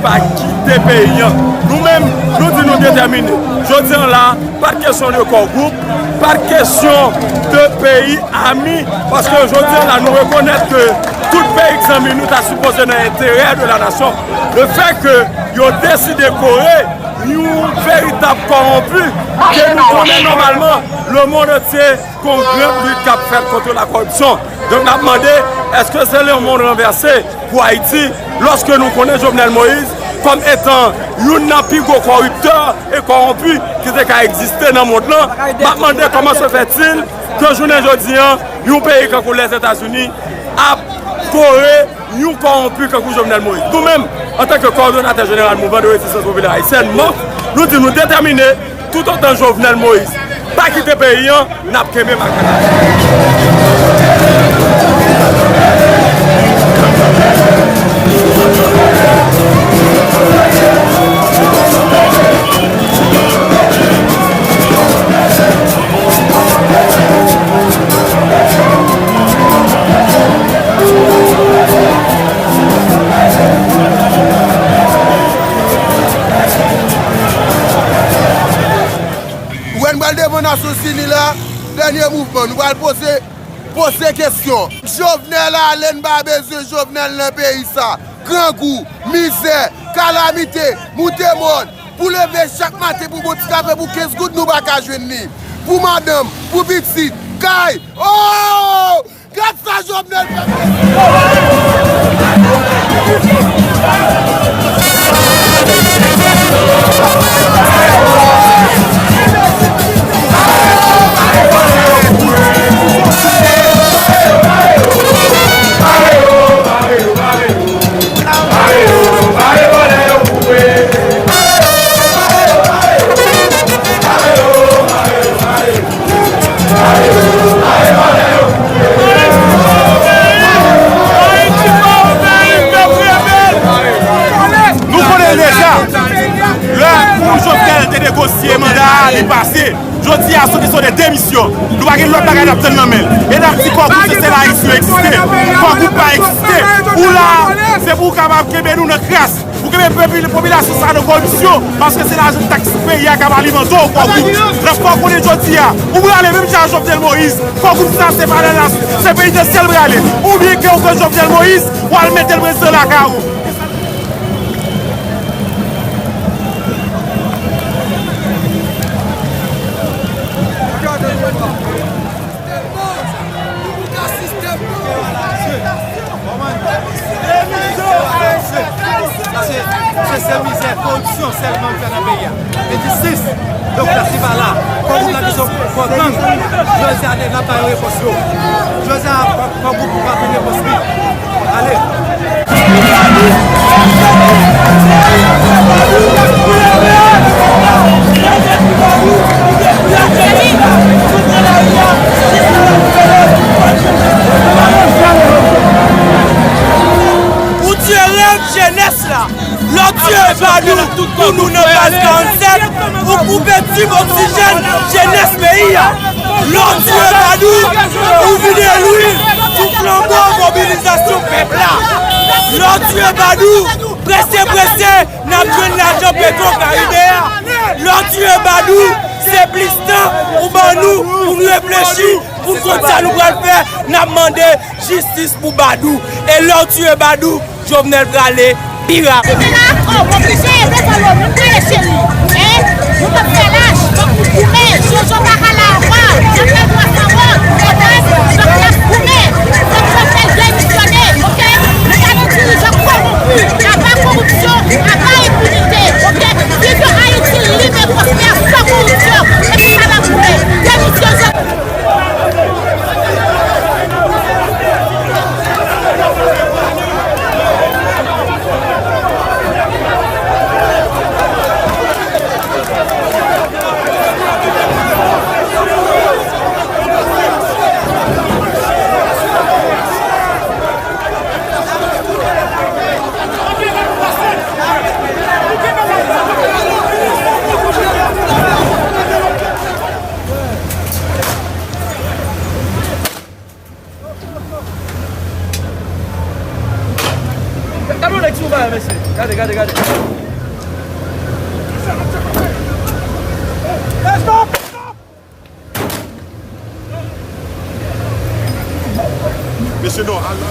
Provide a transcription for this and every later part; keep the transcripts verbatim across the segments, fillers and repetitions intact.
A kite peyi an. Nou menm, nou di nou detèmine. Jodi an la, pa t kesyon de kò gwoup, pa t kesyon de peyi ami, paske jodi an la, nou rekonèt ke tout peyi k zanmi nou ta sipoze nan enterè de la nasyon. Le fè ke yo deside kore yon veritab kòwonpi ke nou konnen nòmalman, lemonn antye, gon gran lit k ap fèt kont la kòripsyon. Donk, n ap mande, èske se lemonn ranvèse pou Ayiti, lòske nou konnen Jovenel Moïse kòm etan youn nan pi gwo kòriptè e kòwonpi ki te ka egziste nan mond lan? M ap mande kòman se fètil ke jounen jodi an, yon peyi kankou Lèzetazini ap kore yon kòwonpi kankou Jovenel Moïse. Nou menm, antanke kowòdonatè jeneral Mouvman de Rezistans Popilè Ayisyèn, MOP, nou di nou detèmine, toutotan Jovenel Moïse pa kite peyi an, n ap kenbe makanaj. Ou wè n pral devan Nasyonzini la, dènye mouvman, nou pral poze, poze kesyon. Jovenel ale, n pa bezwen Jovenel nan peyi sa. Grangou, mizè, kalamite, moute mòn, pou leve chak maten pou bon ti kafe pou kenz goud nou pa ka jwenn li. Pou madanm, pou pitit, kay, oh! Gad sa Jovenel fè peyi! Nou konnen deja, lè pou Jovenel te negosye manda a, li pase. Jodi a, se kesyon de demisyon. Nou pa gen lòt bagay n ap tann nan men l. E n ap di Kò Gwoup se sèl Ayisyen egziste. Kò Gwoup pa egziste. Ou la, se pou w kapab kenbe nou nan kras. Pou kenbe popi-, popilasyon sa nan kondisyon, paske se lajan taks peyi a k ap alimante w, Kò Gwoup. N ap fè w konnen jodi a, ou prale menm jan ak Jovenel Moïse, Kò Gwoup sa se pa nan las-, se peyidansyèl l prale. Oubyen ke w pran Jovenel Moïse, w al mete l prezidan lakay ou. Sa se, se, se mizè, koripsyon sèlman k fè nan peyi a. Enjistis. Donk, la, se pa la. Kò Gwoup la ki sou kò gang. Jodi a, n ap ba yo repons yo. Jodi a, kò, Kò Gwoup pa pran repons li. Ale. Ou tiye rèv jenès la. Lè w tiye Badou pou nou nan baz karannsèt, ou koupe tib oksijèn jenès peyi a. Lè w tiye Badou, ou vide lwil sou flanbo mobilizasyon pèp la. Lè w tiye Badou, prese prese, n ap jwenn lajan Petro Karibe a. Lè w tiye Badou, se plis tan ou ban nou pou n reflechi, pou n konn sa nou pral fè. N ap mande jistis pou Badou. E lè w tiye Badou, Jovenel prale pi rapid. Rive la, oh, m oblije, mezanmi, nou prale cheri. Hein? Nou p ap fè lach, fòk nou goumen. Jojo pa ka la ankò. N ap fè dwa sa wòt. Kote? Fòk n ap goumen. Fòk Jovenel demisyone, oke? Nou pa nan dirijan kòwonpi. Aba kòwipsyon, aba enpinite, oke? Viv yon Ayiti lib e pwospè san kòwipsyon. E pou sa n ap goumen. Demisyon Jovenel. Mesye, gade, gade, gade. Mesye, non, al la.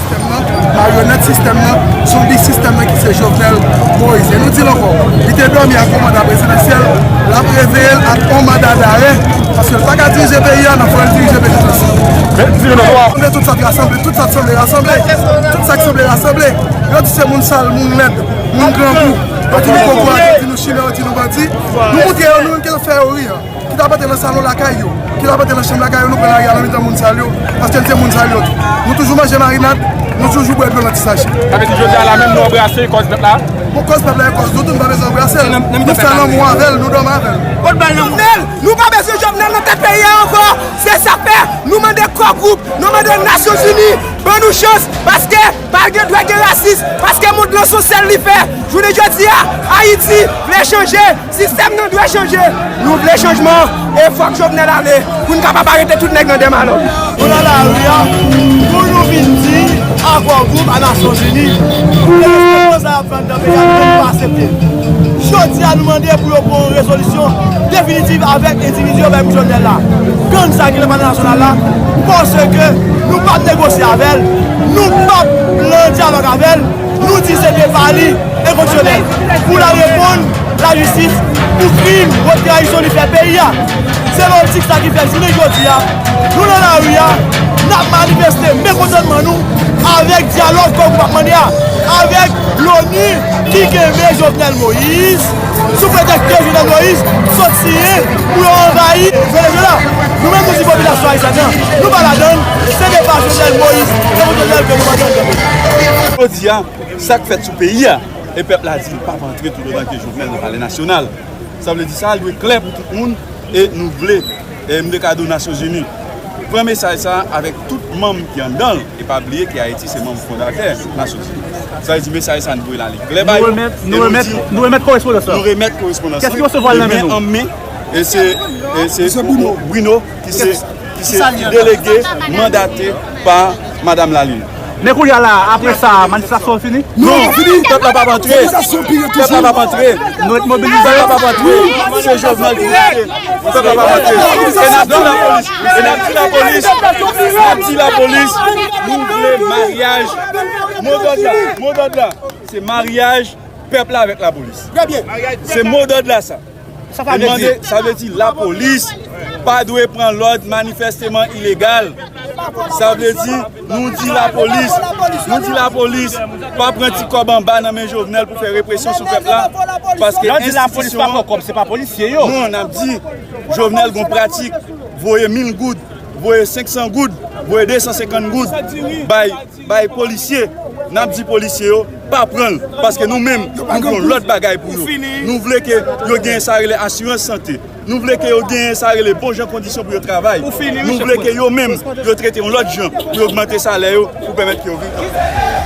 Sistèm nan, maryonèt sistèm nan, zonbi sistèm nan ki se Jovenel Moïse. E nou di l ankò, li te dòmi ak yon manda prezidansyèl, l ap reveye l ak yon manda darè, paske l pa ka dirije peyi a, nan fò l dirije peyi a. Men, di nou, tout sa k rasanble, tout sa k sanble rasanble, tout sa k sanble rasanble. Yo di se moun sal, moun lèd, moun grangou. Yo di nou kokorat, yo di nou chimè, yo di nou bandi. Nou montre yo, nou menm ki fè yo ri an. Ki t ap antre nan salon lakay yo, ki t ap antre nan chanm lakay yo, nou pran lari a nan mitan moun sal yo, paske n se moun sal yo tou. Nou toujou manje marinad, nou toujou bwè dlo nan ti sachè. Sa vle di jodi a la menm nou anbrase kòz pèp la? Bon, kòz pèp la e kòz nou tou, nou pa bezwen anbrase l. Nou fè lanmou avè l, nou dòmi avè l. Jovenel, nou pa bezwen Jovenel nan tèt peyi a ankò. Se sa k fè nou mande Core Group, nou mande Nasyonzini ban nou chans, paske pa gen dwèt gen rasis, paske mond lan se yon sèl li fè. Jounen jodi a, Ayiti vle chanje, sistèm nan dwe chanje. Nou vle chanjman, e fòk Jovenel ale pou n kapab arete tout nèg nan dèmalòg. Nou nan lari a pou nou vin di a Core Group, a Nasyonzini, ke sa y ap fè anndan peyi a, nou pa aksepte. Jodi a, nou mande pou yo pran yon rezolisyon definitif avèk endividi yo bay pou Jovenel la. Gang sa ki nan Palè Nasyonal la, paske nou p ap negosye avè l, nou p ap nan dyalòg avè l, nou di se depa li enkondisyonèl pou l al reponn lajistis pou krim, wòt trayizon li fè peyi a. Se lojik sa ki fè jounen jodi a, nou nan lari a, n ap manifeste mekontantman nou avèk dyalòg Core Group ap mande a, avèk Loni ki kenbe Jovenel Moïse, sou pretèks ke Jovenel Moïse sot siyen pou yo anvayi Venezuela. Nou menm nou di popilasyon ayisyèn nan, nou pa ladan l, se depa Jovenel Moïse, se pou Jovenel ke nou mande l kanpe. Jodi a, sa k fèt sou peyi a, e pèp la di l p ap antre toutotan ke Jovenel nan Palè Nasyonal. Sa vle di sa dwe klè pou tout moun, e nou vle, e m te ka di w Nasyonzini pran mesaj sa a avèk tout manm ki anndan l, e pa bliye ke Ayiti se manm fondatè Nasyonzini. Sa vle di mesaj sa a nou voye l ale klè ba yo, e nou di, nou remèt korespondans la. Nou remèt korespondans la. Kiyès ki resevwa l nan men nou? Men an men, e se, e se Bruno ki se, ki se delege mandate pa Madanm Lalin. Men kounye a la, apre sa, manifestasyon an fini? Non, fini. Pèp la p ap antre. Pèp la p ap antre. Nou ret mobilize. Pèp la p ap antre. Se Jovenel ki moute. Pèp la p ap antre. E n ap di lapolis, e n ap di lapolis, n ap di lapolis, nou vle maryaj. Modòd la, modòd la, se maryaj pèp la avèk lapolis. Se modòd la sa. Sa vle di, sa vle di lapolis pa dwe pran lòd manifèsteman ilegal. Sa vle di, nou di lapolis, nou di lapolis pa pran ti kòb anba nan men Jovenel pou fè represyon sou pèp la, paske enstitisyon an, se pa polisye yo. Non, n ap di Jovenel gon pratik voye mil goud, voye senk san goud, voye de san senkant goud bay bay polisye, n ap di polisye yo pa pran l, paske nou menm, nou gen yon lòt bagay pou yo. Nou vle ke yo genyen sa rele asirans sante. Nou vle ke yo genyen sa rele bon jan kondisyon pou yo travay. Nou vle ke yo menm, yo trete yon lòt jan pou yo ogmante salè yo, pou pèmèt ke yo viv.